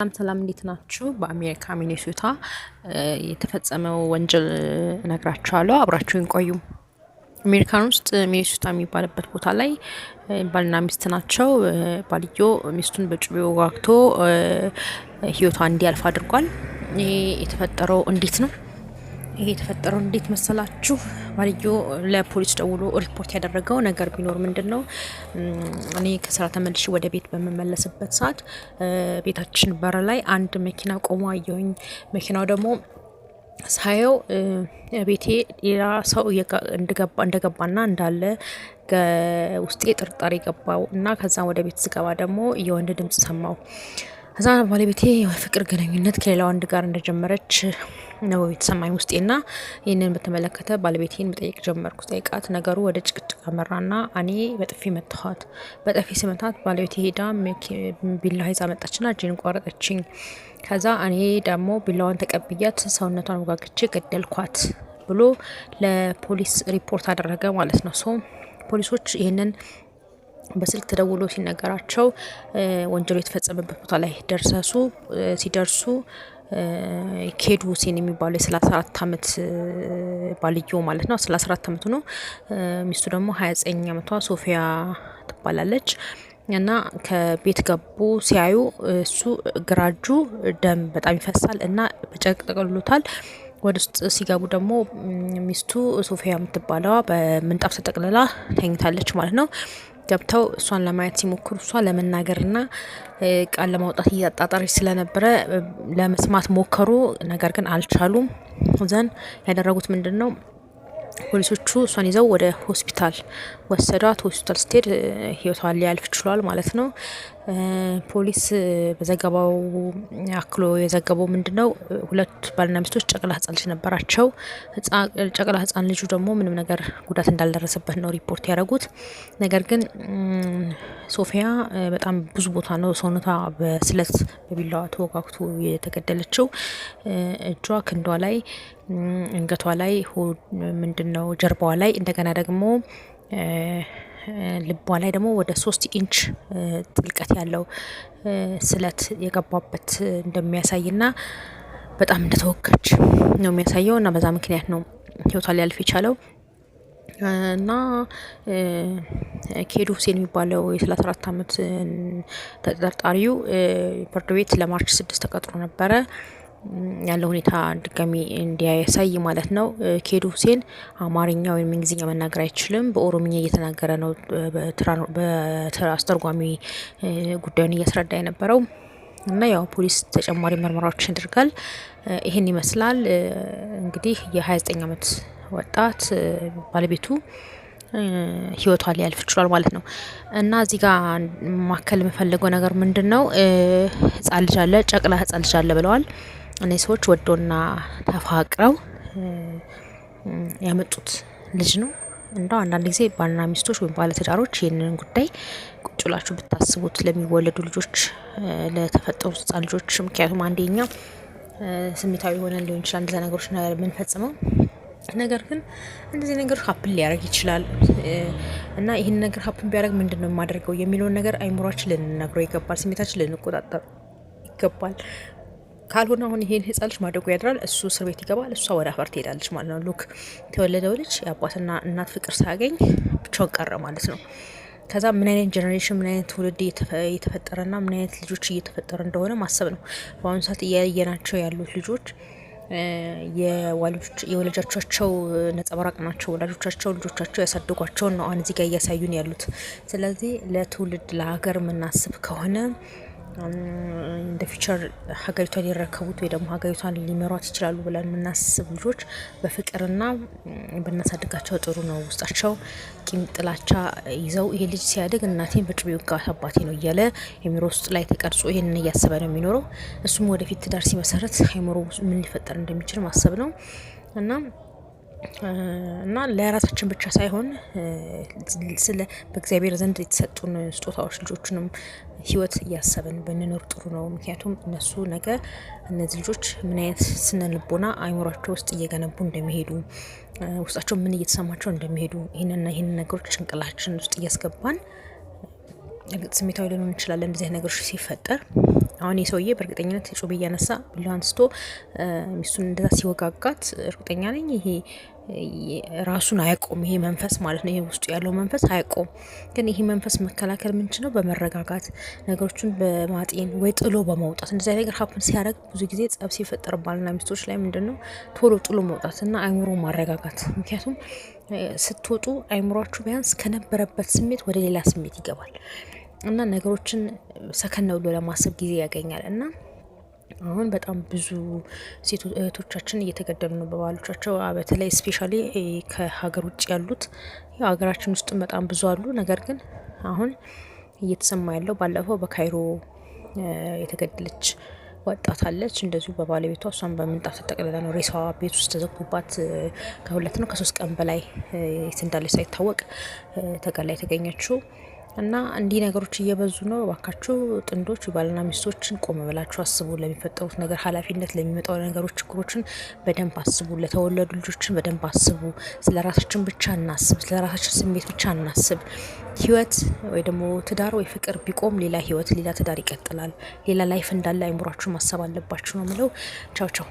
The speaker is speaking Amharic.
ሰላም ሰላም፣ እንዴት ናችሁ? በአሜሪካ ሚኔሶታ የተፈጸመው ወንጀል እነግራችኋለሁ። አብራችሁን ቆዩ። አሜሪካን ውስጥ ሚኔሶታ የሚባልበት ቦታ ላይ ባልና ሚስት ናቸው። ባልዮ ሚስቱን በጩቤ ወጋግቶ ሕይወቷ እንዲያልፍ አድርጓል። ይሄ የተፈጠረው እንዴት ነው? ይሄ የተፈጠረው እንዴት መሰላችሁ? ባልዮ ለፖሊስ ደውሎ ሪፖርት ያደረገው ነገር ቢኖር ምንድን ነው? እኔ ከስራ ተመልሼ ወደ ቤት በምመለስበት ሰዓት ቤታችን በር ላይ አንድ መኪና ቆሞ አየሁኝ። መኪናው ደግሞ ሳየው ቤቴ ሌላ ሰው እንደገባና እንዳለ ውስጤ ጥርጣሬ ገባው እና ከዛ ወደ ቤት ስገባ ደግሞ የወንድ ድምጽ ሰማው። ከዛ ባለቤቴ የፍቅር ግንኙነት ከሌላ ወንድ ጋር እንደጀመረች ነው የተሰማኝ ውስጤና ይህንን በተመለከተ ባለቤቴን መጠየቅ ጀመርኩ። ጠይቃት ነገሩ ወደ ጭቅጭቅ አመራና እኔ በጥፊ መታኋት። በጥፊ ስመታት ባለቤቴ ሄዳ ቢላ ይዛ መጣችና እጄን ቆረጠችኝ። ከዛ እኔ ደግሞ ቢላዋን ተቀብያት ሰውነቷን ወጋግቼ ገደልኳት ብሎ ለፖሊስ ሪፖርት አደረገ ማለት ነው። So ፖሊሶች ይህንን በስልክ ተደውሎ ሲነገራቸው ወንጀሉ የተፈጸመበት ቦታ ላይ ደርሰሱ ሲደርሱ ኬዱ ሁሴን የሚባለው የ34 አመት ባልዮ ማለት ነው። 34 አመቱ ነው። ሚስቱ ደግሞ 29 አመቷ ሶፊያ ትባላለች። እና ከቤት ገቡ። ሲያዩ እሱ ግራ እጁ ደም በጣም ይፈሳል እና በጨርቅ ጠቅልሎታል። ወደ ውስጥ ሲገቡ ደግሞ ሚስቱ ሶፊያ የምትባለዋ በምንጣፍ ተጠቅልላ ተኝታለች ማለት ነው። ገብተው እሷን ለማየት ሲሞክሩ እሷ ለመናገርና ቃል ለማውጣት እያጣጣረች ስለነበረ ለመስማት ሞከሩ። ነገር ግን አልቻሉም። Then ያደረጉት ምንድን ነው? ፖሊሶቹ እሷን ይዘው ወደ ሆስፒታል ወሰዷት። ሆስፒታል ስትሄድ ህይወቷን ሊያልፍ ችሏል ማለት ነው። ፖሊስ በዘገባው አክሎ የዘገበው ምንድን ነው? ሁለት ባልና ሚስቶች ጨቅላ ህጻን ልጅ ነበራቸው። ጨቅላ ህጻን ልጁ ደግሞ ምንም ነገር ጉዳት እንዳልደረሰበት ነው ሪፖርት ያደረጉት። ነገር ግን ሶፊያ በጣም ብዙ ቦታ ነው ሰውነቷ በስለት በቢላዋ ተወጋግቶ የተገደለችው። እጇ ክንዷ ላይ፣ አንገቷ ላይ፣ ምንድን ነው ጀርባዋ ላይ፣ እንደገና ደግሞ ልቧ ላይ ደግሞ ወደ 3 ኢንች ጥልቀት ያለው ስለት የገባበት እንደሚያሳይና በጣም እንደተወጋች ነው የሚያሳየው እና በዛ ምክንያት ነው ህይወቷ ሊያልፍ የቻለው። እና ኬዱ ሁሴን የሚባለው የ34 አመት ተጠርጣሪው ፍርድ ቤት ለ March 6 ተቀጥሮ ነበረ ያለው ሁኔታ ድጋሚ እንዲያሳይ ማለት ነው። ኬዱ ሁሴን አማርኛ ወይም እንግሊዝኛ መናገር አይችልም። በኦሮምኛ እየተናገረ ነው በአስተርጓሚ ጉዳዩን እያስረዳ የነበረው እና ያው ፖሊስ ተጨማሪ ምርመራዎችን ያደርጋል። ይህን ይመስላል እንግዲህ የ29 አመት ወጣት ባለቤቱ ህይወቷ ሊያልፍ ችሏል ማለት ነው። እና እዚህ ጋር ማከል የምፈልገው ነገር ምንድን ነው? ህጻን ልጅ አለ፣ ጨቅላ ህጻን ልጅ አለ ብለዋል። እነዚህ ሰዎች ወዶና ተፋቅረው ያመጡት ልጅ ነው። እንደው አንዳንድ ጊዜ ባልና ሚስቶች ወይም ባለትዳሮች ይህንን ጉዳይ ቁጭ ብላችሁ ብታስቡት ለሚወለዱ ልጆች፣ ለተፈጠሩት ህጻን ልጆች፣ ምክንያቱም አንደኛ ስሜታዊ ሆነን ሊሆን ይችላል እንደዛ ነገሮች የምንፈጽመው፣ ነገር ግን እንደዚህ ነገሮች happen ሊያደርግ ይችላል እና ይህን ነገር happen ቢያደርግ ምንድን ነው የማደርገው የሚለውን ነገር አይምሯችን ልንነግረው ይገባል። ስሜታችን ልንቆጣጠር ይገባል። ካልሆነ አሁን ይሄን ህጻን ልጅ ማደጎ ያድራል፣ እሱ እስር ቤት ይገባል፣ እሷ ወደ አፈር ትሄዳለች ማለት ነው። Look፣ የተወለደው ልጅ የአባትና እናት ፍቅር ሳያገኝ ብቻውን ቀረ ማለት ነው። ከዛ ምን አይነት generation፣ ምን አይነት ትውልድ እየተፈጠረና ምን አይነት ልጆች እየተፈጠረ እንደሆነ ማሰብ ነው። በአሁኑ ሰዓት እያየናቸው ያሉት ልጆች የወላጆቻቸው ነጸብራቅ ናቸው። ወላጆቻቸው ልጆቻቸው ያሳደጓቸውን ነው አሁን እዚህ ጋር እያሳዩን ያሉት። ስለዚህ ለትውልድ ለሀገር የምናስብ ከሆነ እንደ future ሀገሪቷን ሊረከቡት ወይ ደግሞ ሀገሪቷን ሊመሯት ይችላሉ ብለን የምናስብ ልጆች በፍቅርና ብናሳድጋቸው ጥሩ ነው። ውስጣቸው ቂም ጥላቻ ይዘው ይሄ ልጅ ሲያድግ እናቴን በጩቤ ወጋት አባቴ ነው እያለ አይምሮ ውስጥ ላይ ተቀርጾ ይሄንን እያሰበ ነው የሚኖረው። እሱም ወደፊት ትዳር ሲመሰረት አይምሮ ምን ሊፈጠር እንደሚችል ማሰብ ነው። እና ለራሳችን ብቻ ሳይሆን ስለ በእግዚአብሔር ዘንድ የተሰጡን ስጦታዎች ልጆቹንም ሕይወት እያሰብን ብንኖር ጥሩ ነው። ምክንያቱም እነሱ ነገ እነዚህ ልጆች ምን አይነት ስነ ልቦና አይምሯቸው ውስጥ እየገነቡ እንደሚሄዱ፣ ውስጣቸው ምን እየተሰማቸው እንደሚሄዱ ይህንና ይህንን ነገሮች ጭንቅላችን ውስጥ እያስገባን ስሜታዊ ልንሆን እንችላለን። እንደዚህ ነገሮች ሲፈጠር አሁን ይህ ሰውዬ በእርግጠኝነት ጩቤ እያነሳ ቢላ አንስቶ ሚስቱን እንደዛ ሲወጋጋት እርግጠኛ ነኝ ይሄ ራሱን አያቆም። ይሄ መንፈስ ማለት ነው። ይሄ ውስጡ ያለው መንፈስ አያቆም። ግን ይሄ መንፈስ መከላከል የምንችለው በመረጋጋት፣ ነገሮችን በማጤን ወይ ጥሎ በመውጣት። እንደዚህ ነገር happen ሲያደርግ ብዙ ጊዜ ጸብ ሲፈጠር ባልና ሚስቶች ላይ ምንድን ነው? ቶሎ ጥሎ መውጣት እና አይምሮ ማረጋጋት። ምክንያቱም ስትወጡ አይምሯችሁ ቢያንስ ከነበረበት ስሜት ወደ ሌላ ስሜት ይገባል እና ነገሮችን ሰከን ብሎ ለማሰብ ጊዜ ያገኛል። እና አሁን በጣም ብዙ ሴት እህቶቻችን እየተገደሉ ነው በባሎቻቸው። በተለይ especially ከሀገር ውጭ ያሉት፣ ያው ሀገራችን ውስጥም በጣም ብዙ አሉ። ነገር ግን አሁን እየተሰማ ያለው ባለፈው በካይሮ የተገደለች ወጣት አለች እንደዚሁ በባለቤቷ። እሷን በምንጣፍ ተጠቅልላ ነው ሬሳዋ ቤት ውስጥ ተዘግቶባት ከ2 ነው ከ3 ቀን በላይ የት እንዳለች ሳይታወቅ ተገላ የተገኘችው። እና እንዲህ ነገሮች እየበዙ ነው። እባካችሁ ጥንዶች፣ ባልና ሚስቶችን ቆም ብላችሁ አስቡ። ለሚፈጠሩት ነገር ኃላፊነት፣ ለሚመጣው ነገሮች ችግሮችን በደንብ አስቡ። ለተወለዱ ልጆችን በደንብ አስቡ። ስለ ራሳችን ብቻ እናስብ። ስለ ራሳችን ስሜት ብቻ እናስብ። ህይወት ወይ ደግሞ ትዳር ወይ ፍቅር ቢቆም ሌላ ህይወት፣ ሌላ ትዳር ይቀጥላል። ሌላ life እንዳለ አይምሯችሁ ማሰብ አለባችሁ ነው ምለው። ቻው ቻው።